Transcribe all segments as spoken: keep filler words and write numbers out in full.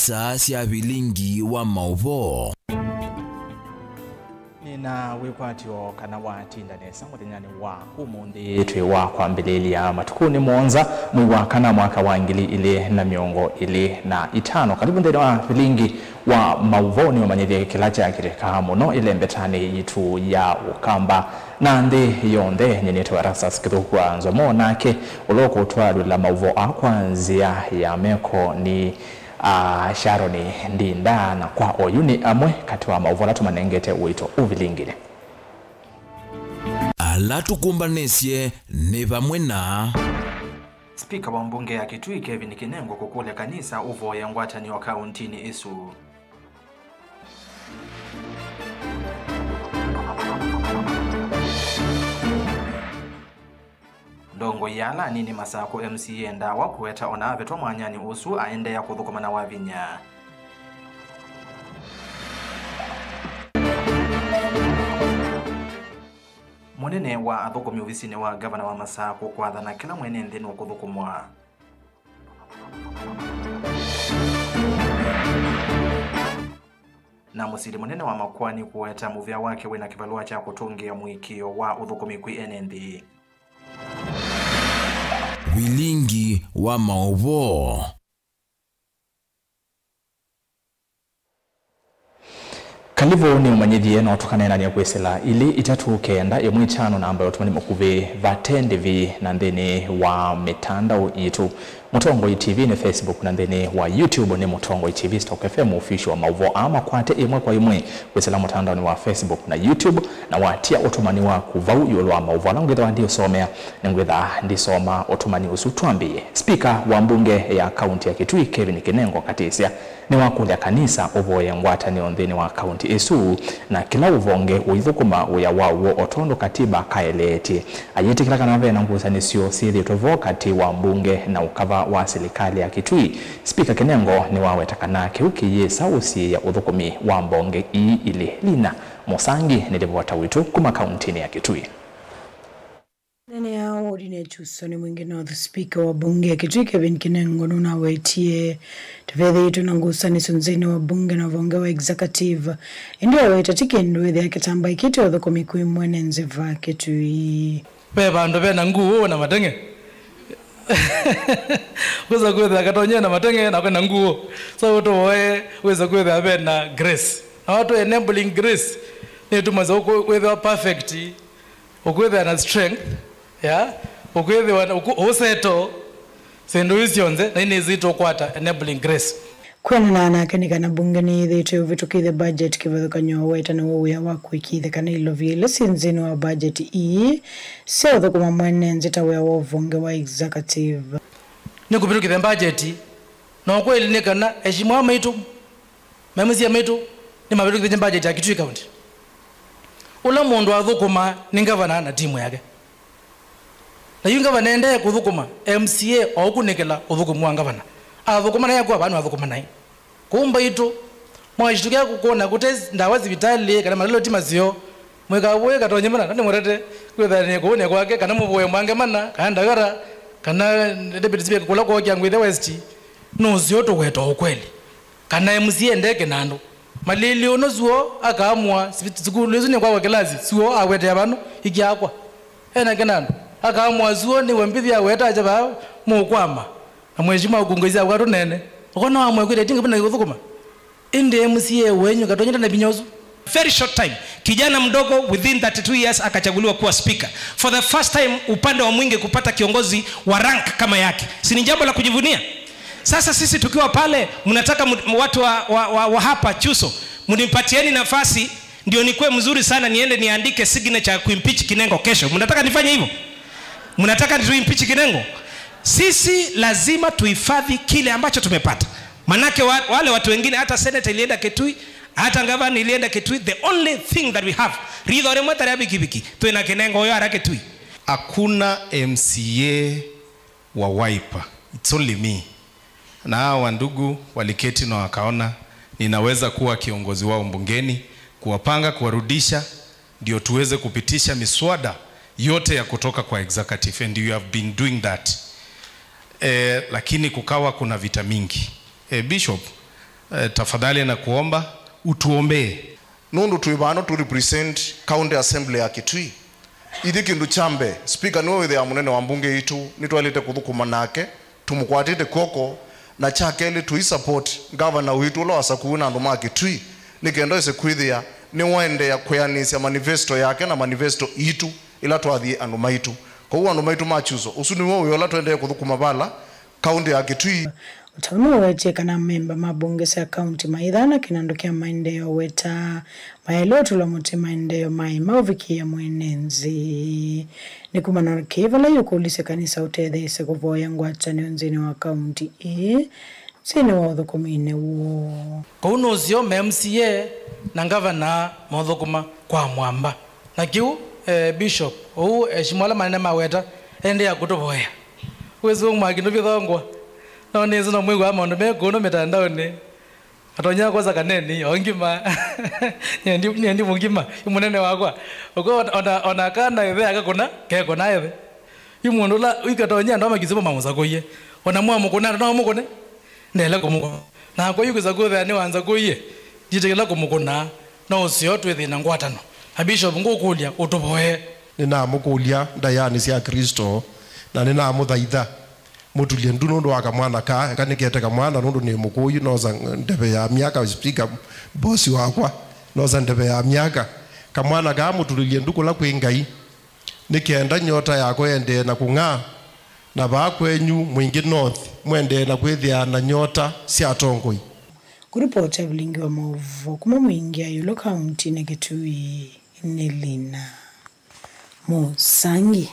Star sya vilingi wa maũvoo. Nĩna wĩkwatyo kana watinda nesa mũthenyanĩ wa ũmũnthĩ twĩ wa kwambĩlĩlya matukũnĩ mũonza mwei wa kana mwaka wa ngili ilĩ na mĩongo ĩlĩ na itano. Karibu nthĩnĩ wa vilingi wa maũvoo nĩũmanyĩthye kĩla kyakĩlĩkaa mũno ĩlembetanĩ yitũ ya Ũkamba na nthĩ yonthe. Nyie nĩtawa Erastus Kĩthũku wa Nzomo, nake ũla ũkũtwalw'ĩla maũvoo aa kwa nzĩa ya meko nĩ, a, Sharon Ndinda, na kwa oyu nĩ amwe katĩ wa maũvoo ala tũmanengete ũito ũvilinginĩ. Ala tũkũmbanĩsye nĩ vamwe na. Spika wa mbunge ya Kitui Kevin Kinengo kũkũlya kanisa ũvoye ngwatanĩo kaũntinĩ ĩsu. Ndongoi ya ala anini Masakũ M C A ndawa kũweta ona avetwa mwanyanĩ ũsu aendeea kũthũkũma na wavinya. Mũnene wa athũkũmi ovisinĩ wa ngavana wa Masakũ kwathana kĩla mwene nthĩ nũkũthũkũmwa. Na mũsili mũnene wa makoani kũweta mũvĩa wake wĩna kĩvalũa kya kũtũngĩĩa mũĩkĩĩo wa ũthũkũmi kwĩ ene nthĩ. Vilingi wa maũvoo. Kalivu nĩũmanyĩthye no tũkaneenany'a kwĩsĩla ilĩ itatũ kenda ĩmwe itano namba ya ũtũmani mũkuvĩ vate ndĩvi na nthĩnĩ wa mĩtandao yitũ. Mũtongoi T V nĩ Facebook na nthĩnĩ wa YouTube nĩ Mũtongoi T V Stock F M Official. Maũvoo aa makwate ĩmwe kwa ĩmwe kwĩsĩla mũtandaonĩ wa Facebook na YouTube, na watia ũtũmani waku vau ĩũlũ wa maũvoo ala ngwĩthĩwa ndiũsomea, nĩngwĩthaa ndisoma ũtũmani ũsu. Twambĩĩe. Spika wa mbunge ya kaunti ya Kitui Kevin Kinengo akatĩsya nĩwakũlya kanisa ũvoye ngwatanĩo nthĩnĩ wa kaunti ĩsu, na kĩla ũvonge ũithũkũma wĩa waw'o o tondũ katiba kaeleetye. Ayĩtĩkĩla kana ve na ngusanĩsyo syĩthĩĩtwe vo katĩ wa mbunge na ũkava wa silikalĩ ya Kitui. Spika Kinengo nĩwaweta kana kĩu kĩyĩsa ũsiĩĩa ũthũkũmi wa mbonge ii ilĩ. Lina Mũsangi nĩ livota witũ kuma kauntinĩ ya Kitui. Nene ya wodi nĩ Kyusoni Mwingi North, Spika wa mbunge ya Kitui Kevin Kinengo nũnawetie, "Tũvethĩĩtwe na ngusanĩsyo nzĩnĩ wa mbunge na vonge wa executive." Ĩndĩ aweta ti kĩndũ ĩthĩa kĩtambaa kĩte ũthũkũmi kwĩ mwene nzĩ va Kitui. Ve vandũ ve na nguu na mateng'e. Wĩsa kwĩthĩa katonyee na mateng'e na kwĩ na nguu. So ũtũvoe wĩsa kwĩthĩa ve na grace. Na watu enabling grace nĩ ĩtumasya ũkwĩthĩwa perfect. Ũkwĩthĩwa na strength, ya, ũkwĩthĩwa na ũku-, ũseto, syĩndũ ii syonthe, na inĩsĩ tũkwata enabling grace. Kwĩanana nake nĩ kana mbunge nĩyĩthĩĩtwe ũvĩtũkĩthya budget kĩvathũkany'o, weta nĩw'o wĩa wa kũĩkĩĩthya kana ilovia ila syĩ nzĩnĩ wa budget ii syaũthũkũma mwene nzĩ ta wĩa wa ũvonge wa executive. Nĩ kũvĩtũkĩthya budget, na ũkweli nĩ kana eshimwa maitũ, Memũsyĩ maitũ nĩmavĩtũkĩthĩtye mbajeti ya Kitui County. Ũla mũndũ athũkũmaa nĩ ngavana na timu yake. Na yu ngavana endee kũthũkũma, M C A oũkunĩkĩla ũthũkũmi wa ngavana. Athũkũma naĩ akua vaa nĩwathũkũma naĩ. Kũu mbaitũ, mwashitũkĩa kũkwona kũte ndawa sivitalĩ kana malolo ti maseo, mwĩkavũĩ katonye mana, nĩmũtete kwĩthanĩa kũũnĩa kwake, kana mũvoye mwange mana, kana ndagara, kana Deputy Speaker kũla kwokya Ngwĩthya West, nũseo tũkweta ũkweli. Kana M C A ndeke na andũ. Malĩlyo ũno suo akaamũa, sukulu ĩsu nĩkwakwa kĩlasi, suo awetea vano, ikiakwa. Enake na andũ. Akaamũa suo nĩwe mbithi aweta acha vaa mũkwama. Na mheshimiwa ũkũngũisya akwa tũnene. Ũkona wamwe kwĩte tinga vina kũthũkũma. Ĩndĩ M C A wenyu katonyete na vinya ũsu. Very short time, kijana mdogo within thirty-two years akachaguliwa kuwa speaker. For the first time upande wa Mwingi kupata kiongozi wa rank kama yake. Si ni jambo la kujivunia? Sasa sisi tukiwa pale, mnataka mu-, watu wa, wa, wa, wa hapa Chuso, mnipatieni nafasi ndio nikuwe mzuri sana niende niandike signature ya kuimpeach Kinengo kesho. Mnataka nifanye hivyo? Mnataka tu impeach Kinengo? Sisi lazima tuhifadhi kile ambacho tumepata. Manake wa-, wale watu wengine, hata senator ilienda Kitui, hata gavana ilienda Kitui, the only thing that we have, ritho rĩmwe ta rĩa bikibiki, twĩna Kinengo ũyo ara Kitui. Hakuna M C A wa Wiper. It's only me. Na hawa ndugu waliketi na wakaona ninaweza kuwa kiongozi wao bungeni, kuwapanga, kuwarudisha, ndio tuweze kupitisha miswada yote ya kutoka kwa executive, and you have been doing that. Eh, lakini kukawa kuna vita mingi. Eh, Bishop, Eh, tafadhali na kuomba utuombee. Nũndũ twĩ vano tũ represent County Assembly ya Kitui. Ithyĩ kĩndũ kya mbee, Speaker nĩwe wĩthĩaa mũnene wa mbunge yitũ, nĩtwaĩlĩte kũthũkũma nake, tũmũkwatĩte kw'oko, na kya kelĩ tũi support ngavana witũ ũla wasakuiwe na andũ ma Kitui, nĩ kenda ese kwĩthĩa nĩwaendeea kwĩanĩsya manifesto yake na manifesto itũ ĩla twathie andũ maitũ. Kwoou andũ maitũ ma Kyuso, ũsu nĩw'o wĩa ũla tũendee kũthũkũma vala kaũntĩ ya Kitui. O ta ũu nĩweetie kana amemba ma mbunge sya kaũntĩ maithana kĩnandũ kya maendeeo weta mayaĩle ũtũlwa mũtĩ maendeeo maĩ maũvikĩĩa mwene nthĩ. Nĩ kumana na kĩĩ vala yũkũlisya kanisa ũtetheesye kũvoya ngwatanĩo nthĩnĩ wa kaũntĩ ĩĩ nthĩnĩ wa ũthũkũminĩ woo. Kwoou nũseo ma M C A na ngavana maũthũkũma kwa mwamba. Na kĩu, eh, Bishop, ũu eshimwa ala manene maweta, endeea kũtũvoya. Wĩsĩ ũmwaki ndũvithongwa. No nĩsĩ no mwĩw'aa maũndũ me kũno mĩtandaonĩ. Atonya kwosa kaneni, o ngima. Nyendi, nyendi mũngima, yu mũnene wakwa. Ũko ona, ona, ona kana ĩthe akakũna, kekũna ĩthe. Yu mũndũ ũla wĩkatonya andũ amakisimo mamũsakũie. Ona mwamũkũna, no mũkũne. Ndele kũmũkũna. Nakwa yu kĩsakũthea nĩwanzakũie. Nditĩkĩla kũmũkũna. No ũseo twĩthĩe na ngwatano. Na Bishop ngũkũlya ũtũvoye. Nĩnamũkũlya ndaĩanĩ sya Kristo, na nĩnamũthaitha mũtulye ndu nũndũ wa kamwana kaa, eka nĩkete kamwana nũndũ nĩ mũkũyũ, nosa ndeve ya myaka, speaker, boss wakwa, nosa ndeve ya myaka. Kamwana kaa mũtulĩlye ndu kũla kwĩ Ngai, nĩ kenda nyota yakwa ĩendee na kũng'aa, na vaa kwenyu Mwingi North, mũendee na kwĩthĩaa na nyota sya atongoi. Kũripoti Avilingi wa Maũvoo kuma Mwingi ya Ĩũlũ kauntinĩ Kitui nĩ Lina Mũsangi.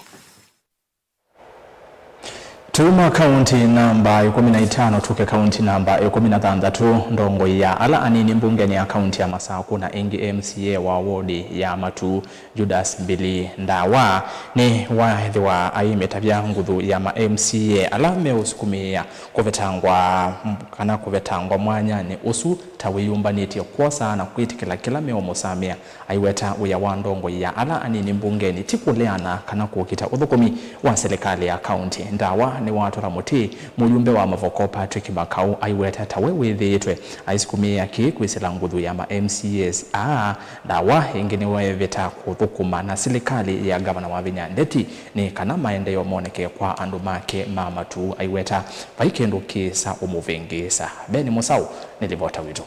Tuma kaunti namba ĩkũmi na itano tuke kaunti namba ĩkũmi na thanthatũ, ndongoi ya ala anini mbungeni ya kaunti ya Masakũ na ĩngĩ M C A wa wodi ya Matuu, Judas Mbili Ndawa, nĩwaethĩwa aimĩtavya nguthu ya ma M C A ala meũsukumĩĩa kũvetangwa, kana kũvetangwa mwanyanĩ ũsu ta wĩyũmbanĩtye kwosa na kwĩtĩkĩla kĩla meũmũsamĩa. Aiweta wĩa wa ndongoi ya ala anini mbungeni ti kũleana kana kũkita ũthũkũmi wa silikalĩ ya kaunti. Ndawa nĩwatũla mũtĩ mũyumbe wa Mavoko Patrick Makau aiweta ta we wĩthĩĩtwe aisukumĩĩa kĩĩ kwĩsĩla nguthu ya ma M C As aa. Ndawa ĩngĩ nĩwevĩta kũthũkũma na silikalĩ ya ngavana Wavinya Ndeti nĩ kana maendeeo moneke kwa andũ make ma Matuu. Aiweta vai kĩndũ kĩsa ũmũvĩngĩĩsa. Ben Mũsaũ nĩ livota witũ.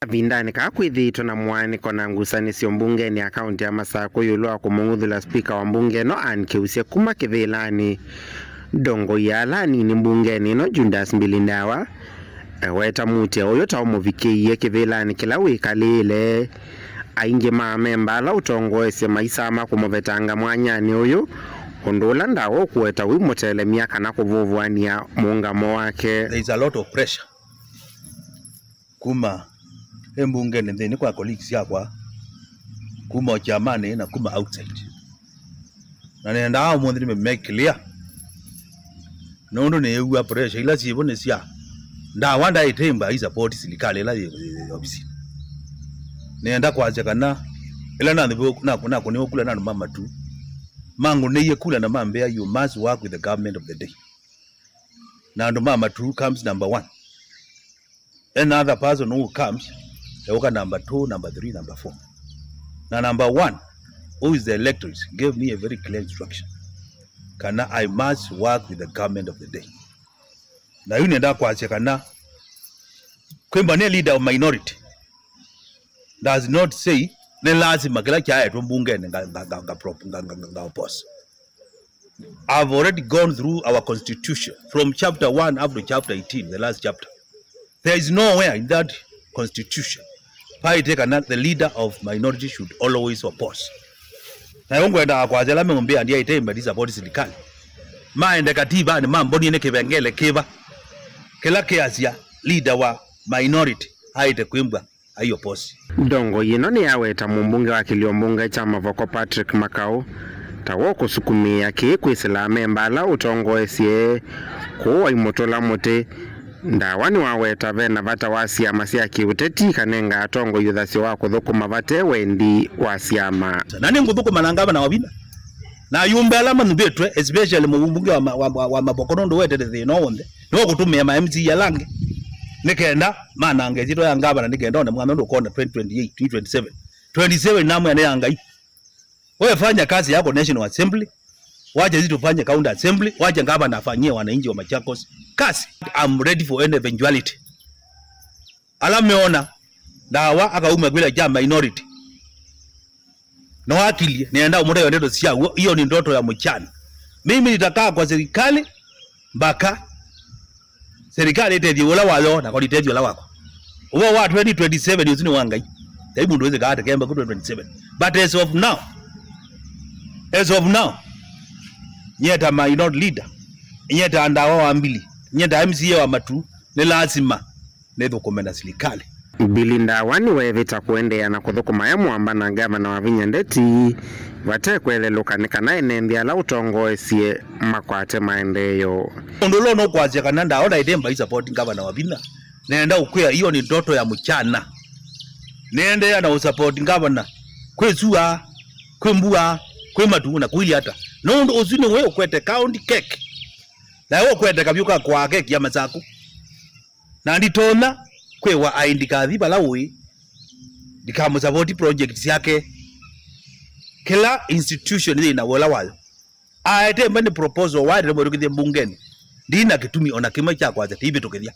Kavindanĩ kaa kwĩthĩĩtwe na mũaanĩko na ngusanĩsyo mbungenĩ ya kaũntĩ ya Masakũ ĩũlũ wa kũmũng'uthũla spika wa mbunge ĩno Ann Kĩusya kuma kĩvĩlanĩ, ndongoi ya ala anini mbungenĩ ĩno Judas Mbili Ndawa eweta muutĩo ũyũ ta ũmũvikĩie kĩvĩlanĩ kĩla wĩkalĩĩle. Aingĩ ma amemba ala ũtongoesye maisama kũmũvetanga mwanyanĩ ũyũ, ũndũ ũla Ndawa ũkũweta ũimũtelemya kana kũvũvũanĩa mũũngamo wake. There is a lot of pressure kuma ĩ mbungenĩ nthĩnĩ kwa colleagues syakwa, kuma o kyamanĩ na kuma outside. Na nĩendaa ũmũnthĩ nĩ make clear, nũndũ nĩĩw'a pressure ila syĩvo nĩ sya Ndawa ndaĩtĩmba aisapoti silikalĩ ĩla yĩ, yĩ, yĩ ovisinĩ. Nĩenda kwasya kana ĩla nathĩ-, na-, nakũnĩwe kula na andũ ma Matuu, mangũnĩie kula na mambĩa, "You must work with the government of the day." Na andũ ma Matuu comes number one. Any other person who comes, they will come number two, number three, number four. Na number one, who is the electorate, gave me a very clear instruction. Kana I must work with the government of the day. Na yu nenda kwasya kana kwĩmba nĩ leader of minority does not say nĩ lazima kĩla kyaetwe mbungenĩ nga, nga, nga, nga, prop-, nga, nga, nga, nga oppose. I've already gone through our constitution from chapter one up to chapter eighteen, the last chapter. There is nowhere in that constitution paĩte kana the leader of minority should always oppose. Na yo ngwendaa kwasya ala meũmbĩa ndiaĩte mbadi support silikalĩ. Maende katibanĩ mambonie nĩ kĩvengele kĩva kĩla kĩasya leader wa minority aĩte kwĩmbwa ai oppose. Ndongoi ĩno nĩyaweta mũmbunge wa kĩlio mbunge kya Mavoko Patrick Makau ta wo kũsukumĩĩa kĩĩ kwĩsĩla amemba ala ũtongoesye kũu waimũtũla mũtĩ. Ndawa nĩwaweta ve na vata wa syama sya kĩũteti ikanenga atongoi ũthasyo wa kũthũkũma vate wendi wa syama. Na nĩngũthũkũma na ngavana Wavinya na ayumbe ala manyuvĩtwe, especially mũmbunge wa, ma-, wa, wa, wa Mavoko, nũndũ wetete thĩna w'onthe nĩwakũtũmĩa ma M C A ala angĩ. Nĩ kenda manange ĩsyĩtwa ya ngavana, nĩ kenda one mwana ũndũ ũkonda twenty twenty-eight, twenty twenty-seven. Twenty-seven namwĩa nĩ ya Ngai. Wewe fanya kazi yako National Assembly, wacha sisi tufanye County Assembly, wacha ngavana afanyie wananchi wa Machakos kazi. I'm ready for any eventuality. Ala meona ndawa akauma kwĩla kya minority. No akilie, nĩenda ũmũtavya ndeto syaw'o, hiyo ni ndoto ya mchana. Mimi nitakaa kwa serikali mpaka serikali ĩtethye ũla wayo, nako nitethye ũla wakwa. Ũvoo wa twenty twenty-seven ũsu nĩ wa Ngai. Ngai mũndũ wĩsĩ kaa atekemba ku twenty twenty-seven. But as of now, as of now, nyie ta minority leader, nyie ta ndawa wa mbili, nyie ta M C A wa matu, nĩ lazima nĩthũkũme na silikalĩ. Billy Ndawa nĩweevĩta kũendeea na kũthũkũma e mũamba na ngavana Wavinya Ndeti vate kwelelũka nĩ kana ene nthĩ ala ũtongoesye makwate maendeeo. Ũndũ ũla ũnũkwasya kana Ndawa ndaĩte mbai support ngavana Wavinya, nenda ũkwĩa hiyo ni ndoto ya mchana. Nĩendeea na ũsupport ngavana kwĩ sua, kwĩ mbua, kwĩ matu na kũilyĩ ata. Nũndũ ũsu nĩwe ũkwete county cake. Nawe ũkwete kavyũ ka kwaa keki ya Masaku. Na nditonya kwĩwa aĩ ndikathi vala ũĩ, ndikamũsavoti project syake. Kĩla institution yĩna wĩla wayo. Aete mbeni proposal waĩlĩte mwĩtũkĩthye mbungenĩ. Ndina kĩtumi ona kĩmwe kya kwasya tĩivĩtũkĩthya.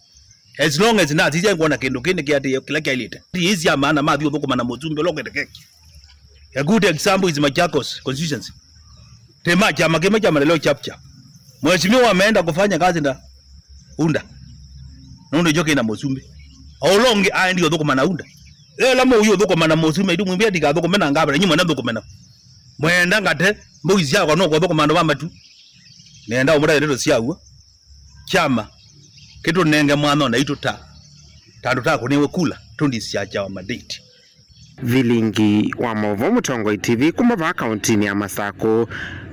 As long as nasisya ngwona kĩndũ kĩĩ nĩkĩatĩĩe kĩla kyaĩlĩte. Ii sya maana mathi ũthũkũma na mũsumbĩ ũla ũkwete keki. A good example is Machakos constituency. Tĩ ma kyama kĩmwe kya maendeleo chapchap. Mheshimiwa ameenda kufanya kazi na UDA. Nũndũ njo kĩna mũsumbĩ. O ũla ũngĩ aendie ũthũkũma na UDA. Ela mũuyu ũthũkũma na mũsumbĩ, itu mwimbia ndikathũkũme na ngavana, nyi mwenda thũkũme na. Mwenda ngate, mbũi syakwa no kũthũkũma andũ ma matu. Nenda ũmũta ndeto syaw'o. Kyama kĩtũnenge mwano na itũ ta. Tandũ ta kũnewe kula, tũndisya kyawa madate. Vilingi wa maũvoo Mũtongoi T V kuma vaa kauntinĩ ya Masakũ,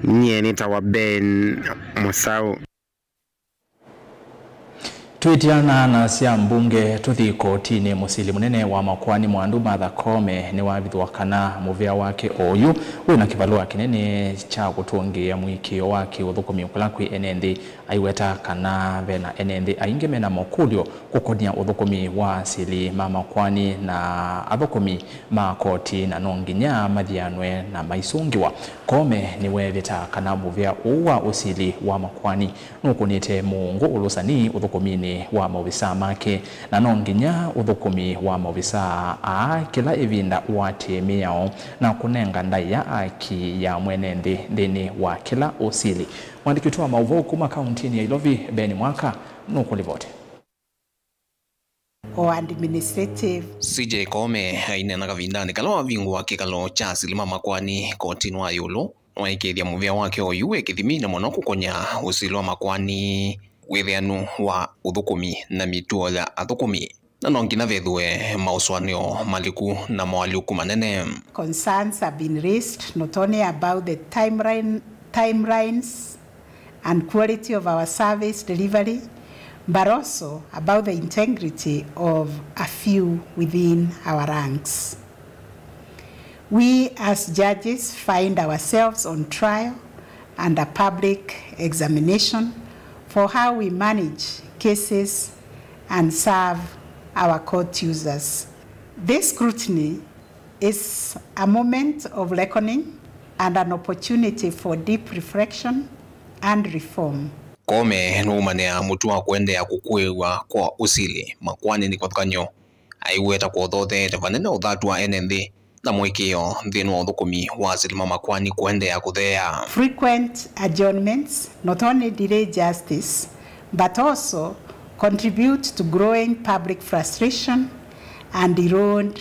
nyie nĩtawa Ben Mũsaũ. Twĩtiana na sya mbunge, tũthi kotinĩ. Mũsili mũnene wa makoani Mwandu Martha Koome nĩwavithũa kana mũvĩa wake oyu wĩna kĩvalũa kĩnene kya kũtũngĩĩa mũĩkĩĩo wa kĩũthũkũmi kũla kwĩ ene nthĩ. Aiweta kana vena ene nthĩ aingĩ mena makũlyo kũkonia ũthũkũmi wa asili ma makoani na athũkũmi ma koti, na no nginya mathianwe na maisũngĩwa. Koome nĩweevĩta kana mũvĩa ũũ wa ũsili wa makoani nũkũnĩte mũũngũ ũlũsani ũthũkũminĩ wa maovisaa make, na no nginya ũthũkũmi wa maovisaa aa kĩla ĩvinda ũatĩĩe mĩao na kũnenga ndaĩa aki ya mwene nthĩ nthĩnĩ wa kĩla ũsili. Mwandĩki witũ wa maũvoo kuma kauntinĩ ya Ilovi, Ben Mwaka, nũkũlivoti. O administrative. C J Koome aineena kavindanĩ kala wavingũa kĩkalo kya asili ma makoani kotinĩ wa ĩũlũ, nĩwaĩkĩĩthya mũvĩa wake oyu wĩ kĩthiminĩ mũno kũkonya ũsili wa makoani, wĩthĩanu wa ũthũkũmi na mĩtuo ya athũkũmi. Na no nginya vethĩwe maũsũanĩo maliku na moalyũku manene. Concerns have been raised not only about the timeline, timelines and quality of our service delivery, but also about the integrity of a few within our ranks. We as judges find ourselves on trial under public examination for how we manage cases and serve our court users. This scrutiny is a moment of reckoning and an opportunity for deep reflection and reform. Koome nũumanĩa mũtuo wa kũendeea kũkũĩw'a kwa ũsili makoani nĩ kĩvathũkany'o. Aiweta kũthotheete vanene ũthatu wa ene nthĩ na mũĩkĩĩo nthĩnĩ wa ũthũkũmi wa asili ma makoani kũendeea kũtheea. Frequent adjournments not only delay justice but also contribute to growing public frustration and erode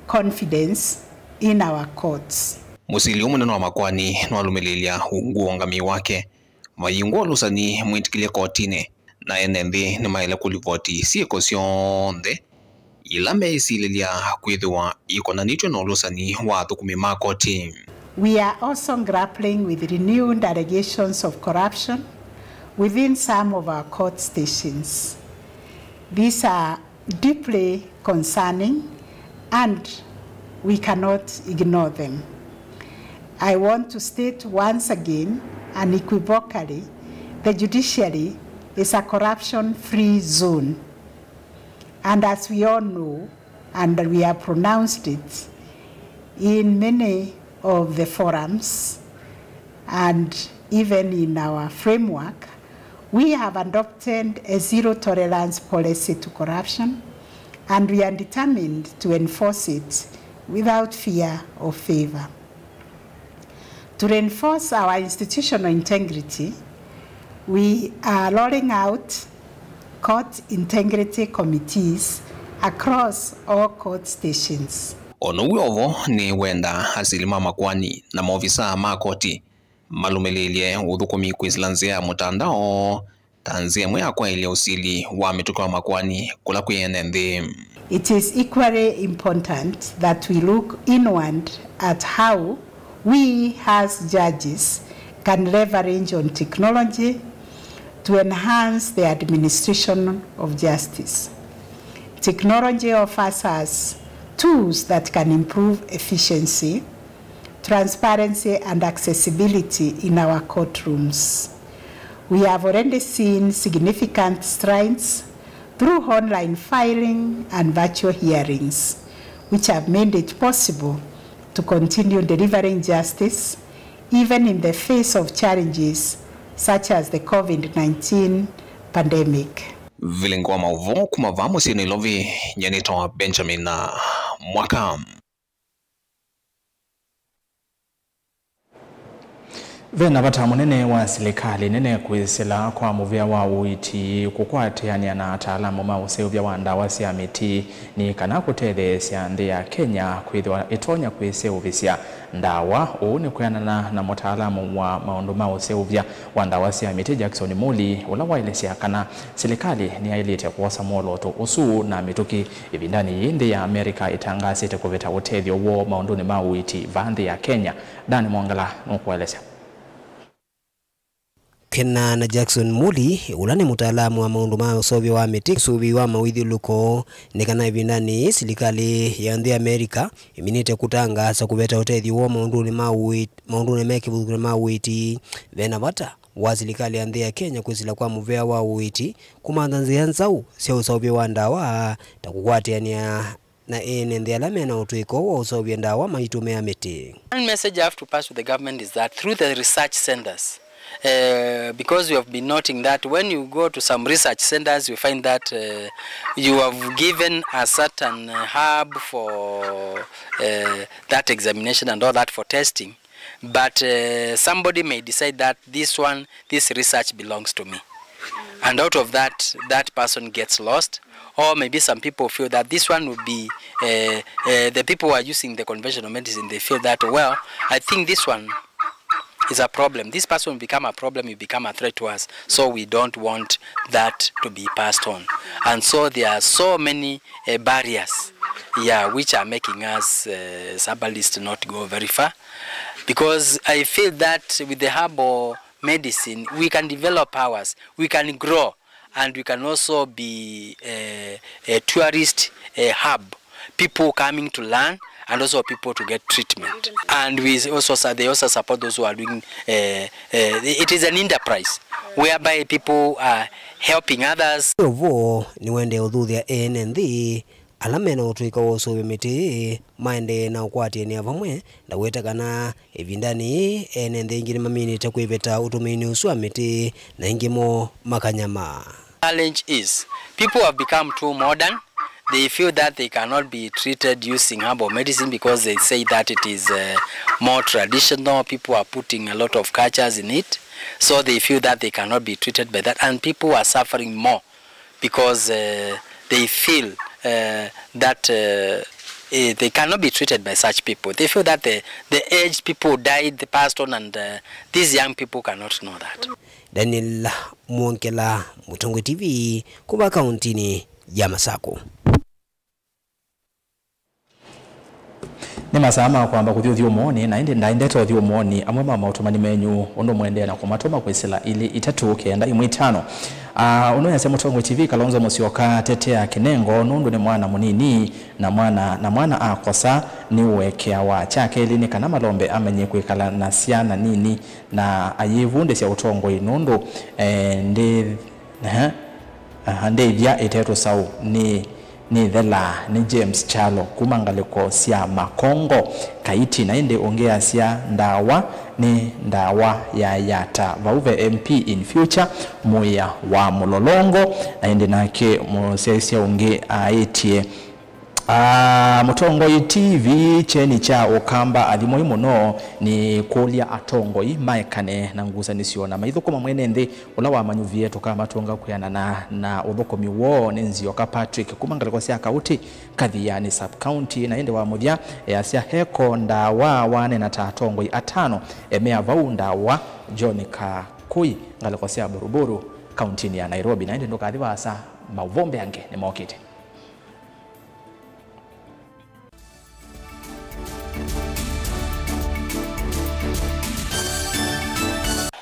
confidence in our courts. Mũsili ũũ mũnene wa makoani nĩwalũmĩlĩĩlya ungu wa ũngamĩi wake. Vayingwa ũlũsani mwĩtĩkĩlye kotinĩ, na ene nthĩ nĩmaĩle kũlivoti syĩko syonthe ila meĩsilĩlya kwĩthĩwa ikonanĩtw'e na ũlũsani wa athũkũmi ma koti. We are also grappling with renewed allegations of corruption within some of our court stations. These are deeply concerning and we cannot ignore them. I want to state once again, unequivocally, the judiciary is a corruption-free zone. And as we all know, and we have pronounced it in many of the forums and even in our framework, we have adopted a zero tolerance policy to corruption, and we are determined to enforce it without fear or favor. To reinforce our institutional integrity, we are rolling out court integrity committees across all court stations. O na ũu wĩ o vo, nĩwenda asili ma makoani na maovisaa ma koti malũmĩlĩĩlye ũthũkũmi kwĩsĩla nzĩa ya mũtandao ta nzĩa ĩmwe ya kwaĩlya ũsili wa mĩtũkĩ wa makoani kũla kwĩ ene nthĩ. It is equally important that we look inward at how we as judges can leverage on technology to enhance the administration of justice. Technology offers us tools that can improve efficiency, transparency and accessibility in our courtrooms. We have already seen significant strides through online filing and virtual hearings, which have made it possible to continue delivering justice even in the face of challenges such as the COVID nineteen pandemic. Vilingi wa maũvoo kuma vaa mũsyĩ Nairobi, nyie nĩtawa Benjamin Mwaka. Ve na vata mũnene wa silikalĩ nene kwĩsĩla kwa mũvĩa wa ũiiti kũkwatĩanĩa na ataalamu ma ũseũvya wa ndawa sya mĩtĩ nĩ kana kũtetheesya nthĩ ya Kenya kwĩthĩwa ĩtonya kwĩseũvĩsya ndawa. Ũu nĩ kwĩanana na mũtaalamu wa maũndũ ma ũseũvya wa ndawa sya mĩtĩ, Jackson Muli, ũla waelesya kana silikalĩ nĩyaĩlĩte kwosa mwolooto ũsu na mĩtũkĩ. Ĩvindanĩ yĩĩ, nthĩ ya America ĩtangaasĩte kũveta ũtethyo woo maũndũnĩ ma ũiiti vaa nthĩ ya Kenya. Dan Mwongela nũkũelesya. Kwĩanana na Jackson Muli, ũla nĩ mũtaalamu wa maũndũ ma ũseũvya wa mĩtĩ, ũsũvĩi wa mawĩthyũlũlũko, nĩ kana ĩvindanĩ yĩĩ silikalĩ ya nthĩ ya America ĩminĩte kũtangaasa kũveta ũtethyo woo maũndũnĩ ma ũiiti, maũndũnĩ me kĩvathũkany'o ma ũiiti. Ve na vata wa silikalĩ ya nthĩ ya Kenya kwĩsĩla kwa mũvea wa ũiiti kũmantha nzĩa nzaũ sya ũseũvya wa ndawa, ta kũkwatĩanĩa na ene nthĩ ala mena ũtũĩko wa ũseũvya ndawa maitũmĩa mĩtĩ. One message I have to pass to the government is that through the research centers, uh, because we have been noting that when you go to some research centers, you find that, uh, you have given a certain, uh, hub for, uh, that examination and all that for testing. But, uh, somebody may decide that this one, this research belongs to me. And out of that, that person gets lost. Or maybe some people feel that this one would be, uh, uh, the people who are using the conventional medicine, they feel that, well, I think this one is a problem. This person will become a problem, you become a threat to us. So we don't want that to be passed on. And so there are so many, uh, barriers, yeah, which are making us, uh, as herbalists not go very far. Because I feel that with the herbal medicine, we can develop ours, we can grow, and we can also be a, a tourist, a hub, people coming to learn and also people to get treatment. And we also su-, they also support those who are doing, uh, uh, it is an enterprise whereby people are helping others. Ũvoo nĩwendee ũthuthya ene nthĩ ala mena ũtũĩka wa ũseũvya mĩtĩ maendee na ũkwatĩanĩa vamwe, na weta kana ĩvindanĩ yĩĩ ene nthĩ aingĩ nĩmaminĩte kwĩveta ũtũmĩinĩ ũsu wa mĩtĩ, na aingĩ moo makanyama. Challenge is people have become too modern. They feel that they cannot be treated using herbal medicine because they say that it is, uh, more traditional. People are putting a lot of cultures in it, so they feel that they cannot be treated by that, and people are suffering more because, uh, they feel, uh, that, uh, eh, they cannot be treated by such people. They feel that the, the aged people died, the passed on, and, uh, these young people cannot know that. Daniel Mwongela, Mũtongoi T V, kuma kauntinĩ ya Masakũ. Nĩ masaa ma kwamba kũthi ũthyũmũonĩ, na ĩndĩ ndaendete ũthyũmũonĩ amwe ma maũtũmani menyu, ũndũ mũendee na kũmatũma kwĩsĩla ilĩ itatũ kenda imwe itano. Ah, ũnũyasya Mũtongoi T V, Kalonzo Musyoka atetea Kinengo nũndũ nĩ mwana mũnini, na mwana, na mwana akosa nĩũekeawa. Kya kelĩ nĩ kana Malombe amenye kwĩkala na syana nini na ayĩvundĩsya ũtongoi nũndũ, eh, ndĩ, aha, aha, ndĩthya ĩte tũsaũ nĩ Nĩthela nĩ James Kyalo kuma ngalĩko sya Makongo, Kaiti, na ĩndĩ ũngĩ asya ndawa nĩ ndawa ya yata. Vau ve M P in future, Mũĩa wa Mũlolongo, na ĩndĩ nake mũsyaĩĩsya ũngĩ aĩtye, ah, Mũtongoi T V, kyeni kya Ũkamba athimoi mũno, nĩ kũlya atongoi maekane na ngusanĩsyo na maithũkũma mwene nthĩ ũla wamanyuvie tũkamatũnga kwĩanana na ũthũkũmi woo nĩ Nzioka Patrick kuma ngalĩko sya Kauti, Kathiani sub county, na ĩndĩ wa mũthya easya eko ndawa waneena ta atongoi atano emea vau ndawa, John Kakũi, ngalĩko sya Buruburu, kauntinĩ ya Nairobi. Na ĩndĩ ndũkathi vaasa, maũvoo mbeange nĩmokĩte.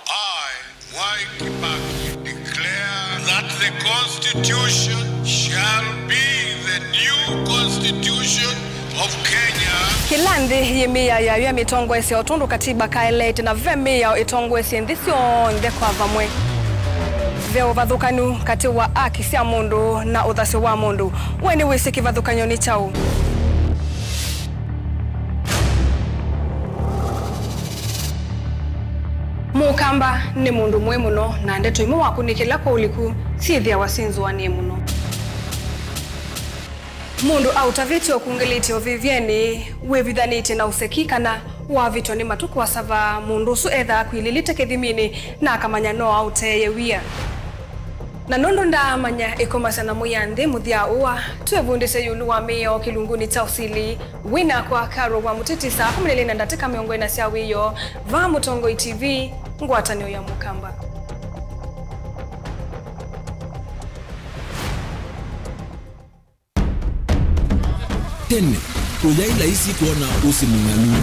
I, Mwai Kibaki, declare that the Constitution shall be the new Constitution of Kenya. Kĩla nthĩ yĩ mĩao yayo ya mĩtongoesye o tondũ katiba kaeleete, na ve mĩao ĩtongoesye nthĩ syonthe kwa vamwe. Ve ũvathũkanu katĩ wa aki sya mũndũ na ũthasyo wa mũndũ. We nĩwĩsĩ kĩvathũkany'o nĩ kyaũ? Mũkamba nĩ mũndũ mũĩ mũno, na ndeto imwe wakunĩkĩla kwa ũliku syĩthĩawa syĩ nzũanĩe mũno. Mũndũ aũtavĩtye ũkungĩlĩtye ũvĩvyenĩ, wĩvithanĩtye na ũseki, kana wavĩtwa nĩ matũ kũasava, mũndũ ũsu ethaa akwilĩlĩte kĩthiminĩ na akamanya no aũteeye wia. Na nũndũ ndaamanya ĩkomasya na mũya nthĩ mũthya ũa, twĩvundĩsye ĩũlũ wa mĩao kĩlungunĩ kya ũsili. Wĩ nakwa Carol wa Mũtiti saa kũmi na ilĩ na ndatĩka mĩongo ĩna sya wĩoo, vaa Mũtongoi T V, ngwatanĩo ya Mũkamba. Tene, kũyaĩ laisi kwona ũsĩ mũng'alu.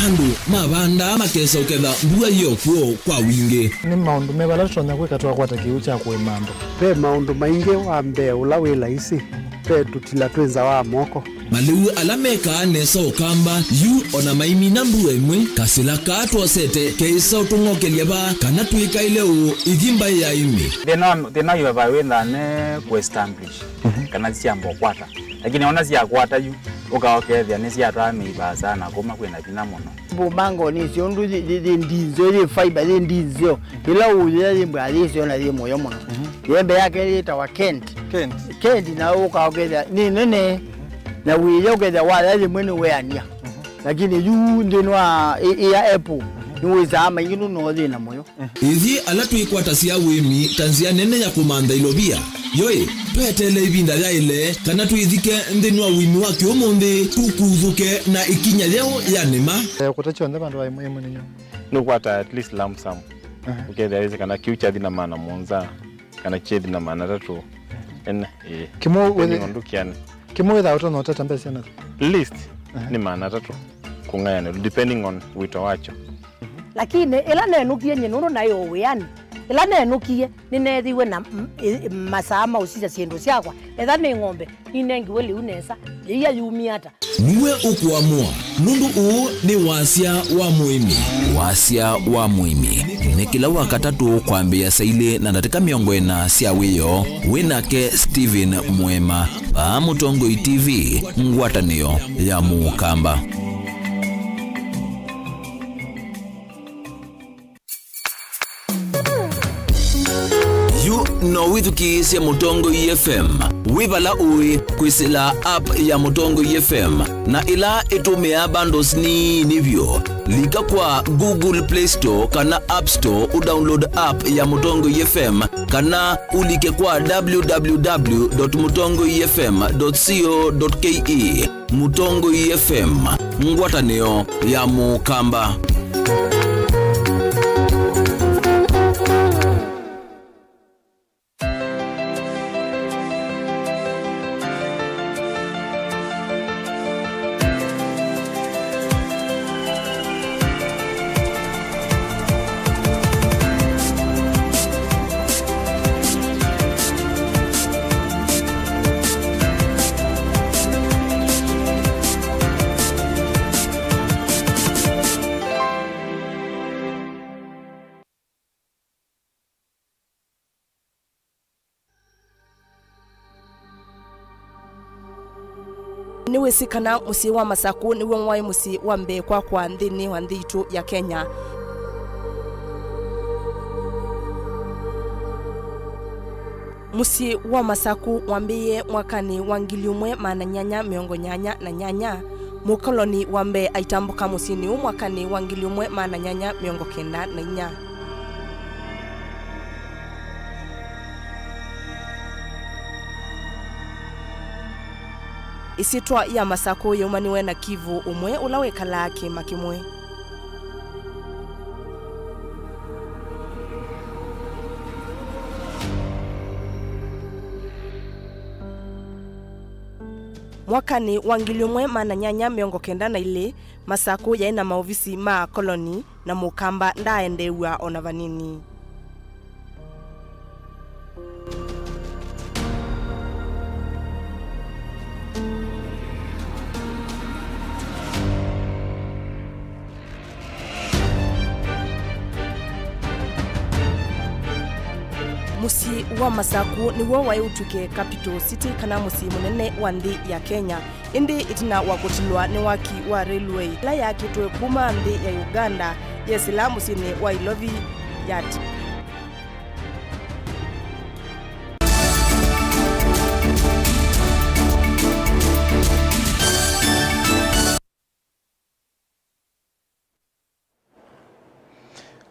Andũ mavandaa makesa ũketha mbua yĩ o kw'o kwa wingĩ. Nĩ maũndũ meva ala tũtonya kwĩka twakwata kĩw'ũ kya kũĩma andũ? Ve maũndũ maingĩ. Wa mbee ũla wĩ laisi, ve tũtila twĩ nza wa moko. Malĩu ala mekaa nesa Ũkamba yu o na maimina mbua ĩmwe, kasĩla kaa twosete keĩsa ũtũng'okelya vaa kana twĩkaĩle ũũ ĩthi mbaĩ ya ĩmĩ. Thĩna wa, thĩna wa highway wĩthaa ne kũ establish kana syamba ũkwata. Lakini ona syakwata yu, ũka ũkethĩa nĩsyatwaa mĩi vaasa na kũma kwĩna vinya mũno. Mbumangoni syo ũndũ yĩ, yĩ, yĩ ndinzeo, yĩ fiber, yĩ ndinzeo. Ĩla ũyĩa yĩ mbwa yĩ syo na yĩ mũyo mũno. Yembe yake yĩtawa Kent. Kent. Kent na ũka ũkethĩa nĩ nene. Na wĩya ũkethĩa waya yĩmwe nĩ weania. Lakini yu nthĩnĩ wa ĩ, ĩ ya apple, nĩ wĩsaa maingĩ nũno thĩna mũyo. Ithyĩ ala twĩkwatasya ũĩmi ta nzĩa nene ya kũmantha ilovia, yoĩ, tweteele ĩvinda yaĩle kana twĩthike nthĩnĩ wa ũĩmi wa kĩũmũnthĩ, tũkuthũke na ĩkinya yeũ ya nĩma. Eh, kũta kyonthe vandũ va ĩmwe ĩmwe nĩnyo. Nũkwata at least lump sum. Aha. Ũkethĩa wĩsĩ kana kĩu kyathi na maana mũonza, kana kyethi na maana atatũ. Ene, ĩĩ. Kĩmwe depending wĩthĩ-, on ndũkĩanĩ. Kĩmwe wĩthaa ũtonya ũtata mbesa na least, aha, nĩ maana atatũ kũng'ayanĩlwa, depending on wĩto wakyo. Lakini ĩla nenũkie nyie, nũndũ naĩ o wĩanĩ, ĩla nenũkie, nĩneethiwe na m-, ĩ-, masaa ma ũsisya syĩndũ syakwa. Etha nĩ ng'ombe, ninengiwe lĩu nesa, yĩia yumie ata? Nue ũkũamũa, nũndũ ũũ nĩ Wasya wa Mũĩmi. Wasya wa Mũĩmi nĩ kĩla Wakatatũ kwambĩĩa saa ilĩ na ndatĩka mĩongo ĩna sya wĩoo, wĩ nake Stephen Mwema, vaa Mũtongoi T V, ngwatanĩo ya Mũkamba. Yu no wĩthukĩĩsye Mũtongoi F M wĩ vala ũĩ kwĩsĩla app ya Mũtongoi F M, na ĩla ĩtũmĩaa bundles nini vyũ. Lika kwa Google Play Store kana App Store ũdownload app ya Mũtongoi F M, kana ũlike kwa w w w dot mũtongoi f m dot co dot k e. Mũtongoi F M, ngwatanĩo ya Mũkamba. Nĩwĩsĩ kana mũsyĩ wa Masakũ nĩw'o waĩ mũsyĩ wa mbee kwakwa nthĩnĩ wa nthĩ itũ ya Kenya. Mũsyĩ wa Masakũ wambĩĩe mwakanĩ wa ngili ĩmwe maana nyanya mĩongo nyanya na nyanya. Mũkoloni wa mbee aitambũka mũsyĩnĩ ũũ mwakanĩ wa ngili ĩmwe maana nyanya mĩongo kenda na inya. Ĩsyĩtwa ya Masakũ yaumaniwe na Kivu ũmwe ũla wĩkalaa kĩĩma kĩmwe. Mwakanĩ wa ngili ĩmwe maana nyanya mĩongo kenda na ilĩ, Masakũ yaĩ na maovisi ma akoloni, na Mũkamba ndaaendeew'a o na vanini. Mũsyĩ wa Masakũ nĩw'o waĩ ũtw'ĩke capital city, kana mũsyĩ mũnene wa nthĩ ya Kenya. Ĩndĩ ĩtina wa kũtilwa nĩ waki wa railway ĩla yaakĩtwe kuma nthĩ ya Uganda yesĩla mũsyĩnĩ wa Ilovi, yati.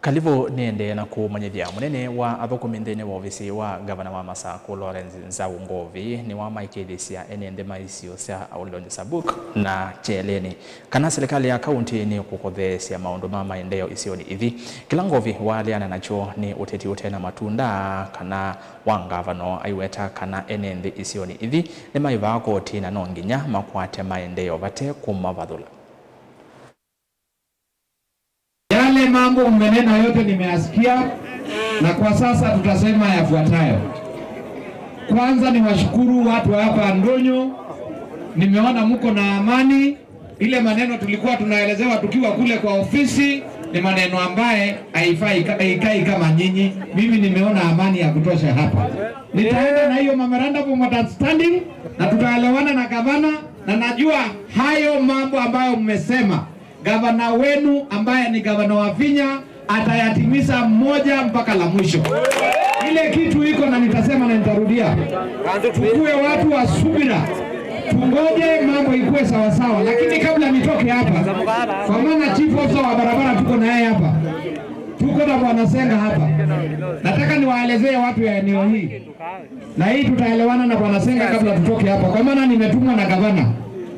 Kalivũ nĩendee na kũmanyĩthya mũnene wa athũkũmi nthĩnĩ wa ovisi wa ngavana wa Masakũ, Lawrence Nzau Ngovi, nĩwamaĩkĩĩthĩsya ene nthĩ ma isio sya Oldonyo Sabuk na Kyeleni kana silikalĩ ya kaunti nĩkũkotheesya maũndũ ma maendeeo isionĩ ithi. Kĩla Ngovi waaleana nakyo nĩ ũteti ũte na matunda kana wa ngavana, aiweta kana ene nthĩ isionĩ ithi nĩmaĩvaa koti na no nginya makwate maendeeo vate kũmavathũla. Yale mambo mmenena yote nimeyasikia, na kwa sasa tutasema yafuatayo. Kwanza niwashukuru watu wa hapa Ndonyo, nimeona mko na amani. Ile maneno tulikuwa tunaelezewa tukiwa kule kwa ofisi ni maneno ambaye haifai ka-, haikai kama nyinyi. Mimi nimeona amani ya kutosha hapa. Nitaenda na hiyo memorandum of understanding na tutaelewana na gavana, na najua hayo mambo ambayo mmesema, gavana wenu ambaye ni gavana Wavinya atayatimiza moja mpaka la mwisho. Ile kitu iko na nitasema na nitarudia, tukuwe watu wa subira, tungoje mambo ikuwe sawasawa. Lakini kabla nitoke hapa, kwa maana chief officer wa barabara tuko na yeye hapa, tuko na Bwana Senga hapa, nataka niwaelezee watu ya eneo hii. Na hii tutaelewana na Bwana Senga kabla tutoke hapa, kwa maana nimetumwa na gavana.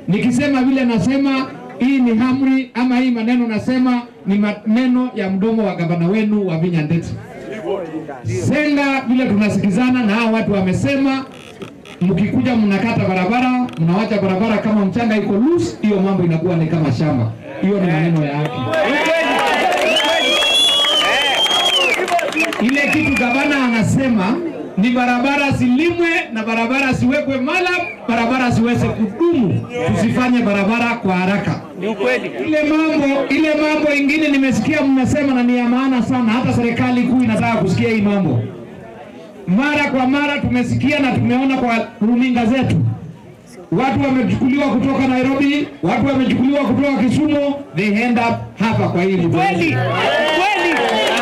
Nikisema vile nasema, hii ni amri, ama hii maneno nasema ni maneno ya mdomo wa gavana wenu Wavinya Ndeti. Senga, vile tunasikizana na hawa watu wamesema, mkikuja mnakata barabara, mnawacha barabara kama mchanga iko loose, hiyo mambo inakuwa ni kama shamba. Hiyo ni maneno ya haki. Ile kitu gavana anasema ni barabara zilimwe na barabara ziwekwe malam, barabara ziweze kudumu, tusifanye barabara kwa haraka. Ni ukweli. Ile mambo, ile mambo ingine nimesikia mmesema na ni ya maana sana, hata serikali kuu inataka kusikia hii mambo. Mara kwa mara tumesikia na tumeona kwa runinga zetu. Watu wamechukuliwa kutoka Nairobi, watu wamechukuliwa kutoka Kisumu, they end up hapa kwa hii mto. Kweli, kweli.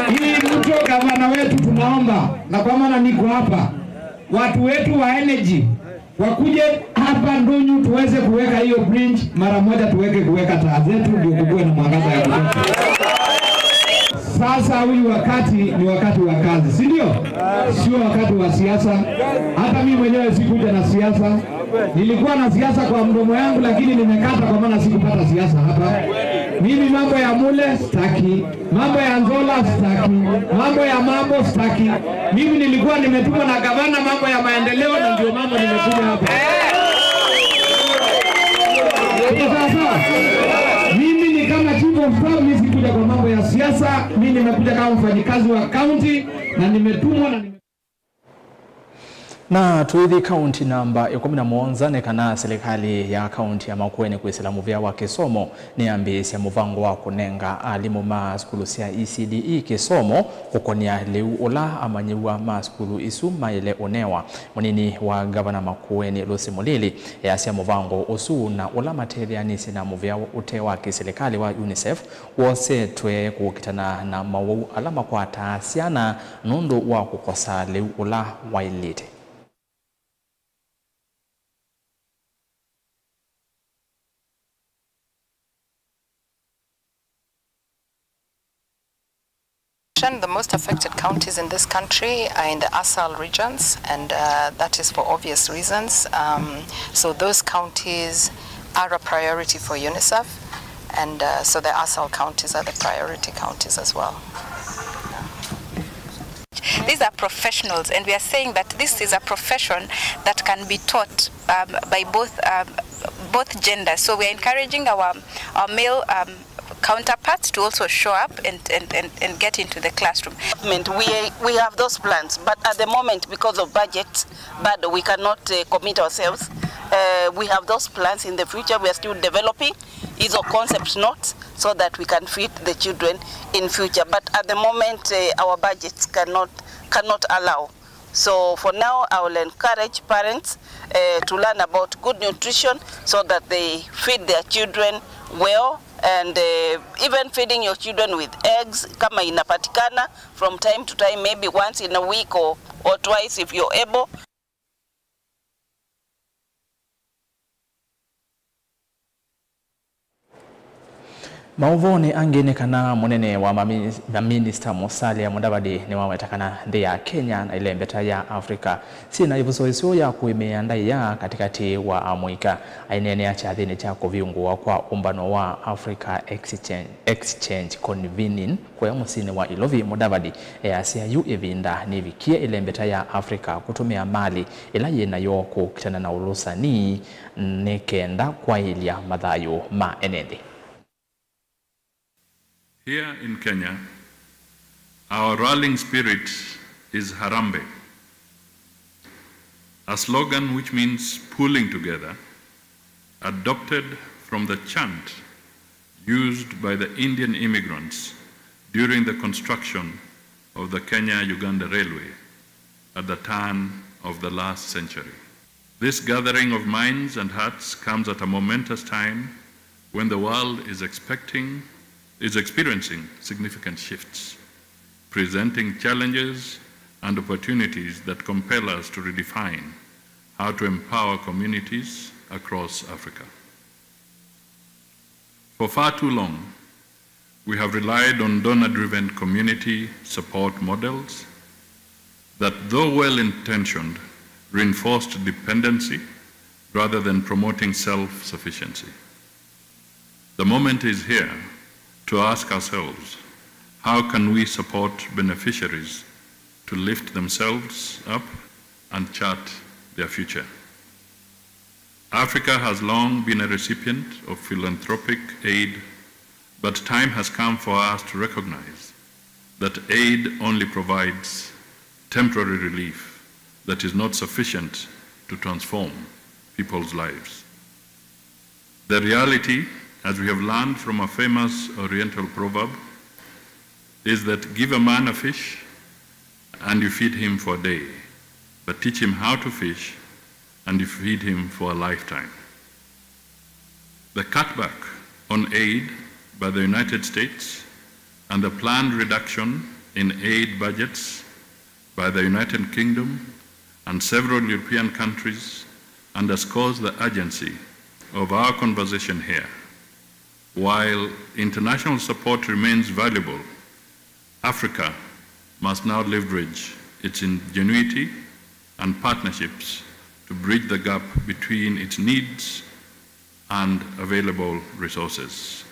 Hii mto, gavana wetu, tunaomba, na kwa maana niko hapa, watu wetu wa energy wakuje hapa Ndunyu tuweze kuweka hiyo bridge mara moja, tuweke kuweka taa zetu ndio kukuwe na mwangaza ya kutosha. Sasa huyu wakati ni wakati wa kazi, si ndio? Sio wakati wa siasa. Hata mimi mwenyewe sikuja na siasa. Nilikuwa na siasa kwa mdomo yangu, lakini nimekata kwa maana sikupata siasa hapa. Mimi mambo ya mule sitaki, mambo ya Nzola sitaki, mambo ya mambo sitaki. Mimi nilikuwa nimetumwa na gavana mambo ya maendeleo, na ndio mambo nimekuja hapa. Tuko sawa sawa? Mimi ni kama chief of staff, mimi sikuja kwa mambo ya siasa. Mimi nimekuja kama mfanyikazi wa county na nimetumwa na nime- Na tũithi kaunti namba ĩkũmi na mũonza, nĩ kana silikalĩ ya kaunti ya Makueni kwĩsĩla mũvĩa wa kĩsomo nĩyambĩĩsya mũvango wa kũnenga alimũ ma sukulu sya E C D E kĩsomo kũkonĩa lĩu ũla amanyĩw'a ma sukulu isu maĩle ũnewa. Mũnini wa ngavana Makueni, Lucy Mulili, easya mũvango ũsu na ũla matetheanĩsye na mũvĩa ũte wa kĩsilikalĩ wa UNICEF wosetwe kũkitana na mawau ala makwataa syana nũndũ wa kũkosa lĩu ũla waĩlĩte. The most affected counties in this country are in the ASAL regions, and uh, that is for obvious reasons. Um, so those counties are a priority for UNICEF, and uh, so the ASAL counties are the priority counties as well. These are professionals, and we are saying that this is a profession that can be taught um, by both um, both genders. So we are encouraging our our male um, counterparts to also show up and, and, and, and get into the classroom. We, we have those plans, but at the moment, because of budget, but we cannot uh, commit ourselves. Uh, we have those plans in the future. We are still developing hizo concept notes so that we can feed the children in future. But at the moment, uh, our budgets cannot cannot allow. So for now, I will encourage parents uh, to learn about good nutrition so that they feed their children well, and uh, even feeding your children with eggs kama inapatikana from time to time, maybe once in a week or, or twice if you're able. Maũvoonĩ angĩ nĩ kana mũnene wa mami-, maminista Musalia Mudavadi nĩwaweta kana nthĩ ya Kenya na ĩlembeta ya Africa syĩ na ĩvuso ĩseo ya kũĩmĩĩa ndaĩa katĩkatĩ wa amũika. Aineenea kyathĩnĩ kya kũvingũwa kwa ũmbano wa Africa Exchange, Exchange Convening kũya mũsyĩnĩ wa Ilovi, Mudavadi easya yu ĩvinda nĩvikie ĩlembeta ya Africa kũtũmĩa malĩ ĩla yĩ nayo kũkitana na ũlũsani nĩ kenda kwaĩlya mathayũ ma ene nthĩ. Here in Kenya, our rallying spirit is Harambee, a slogan which means pulling together, adopted from the chant used by the Indian immigrants during the construction of the Kenya-Uganda Railway at the turn of the last century. This gathering of minds and hearts comes at a momentous time when the world is expecting, is experiencing significant shifts, presenting challenges and opportunities that compel us to redefine how to empower communities across Africa. For far too long, we have relied on donor-driven community support models that, though well-intentioned, reinforced dependency rather than promoting self-sufficiency. The moment is here to ask ourselves, how can we support beneficiaries to lift themselves up and chart their future? Africa has long been a recipient of philanthropic aid, but time has come for us to recognize that aid only provides temporary relief that is not sufficient to transform people's lives. The reality, as we have learned from a famous Oriental proverb, is that give a man a fish and you feed him for a day, but teach him how to fish and you feed him for a lifetime. The cutback on aid by the United States and the planned reduction in aid budgets by the United Kingdom and several European countries underscores the urgency of our conversation here. While international support remains valuable, Africa must now leverage its ingenuity and partnerships to bridge the gap between its needs and available resources.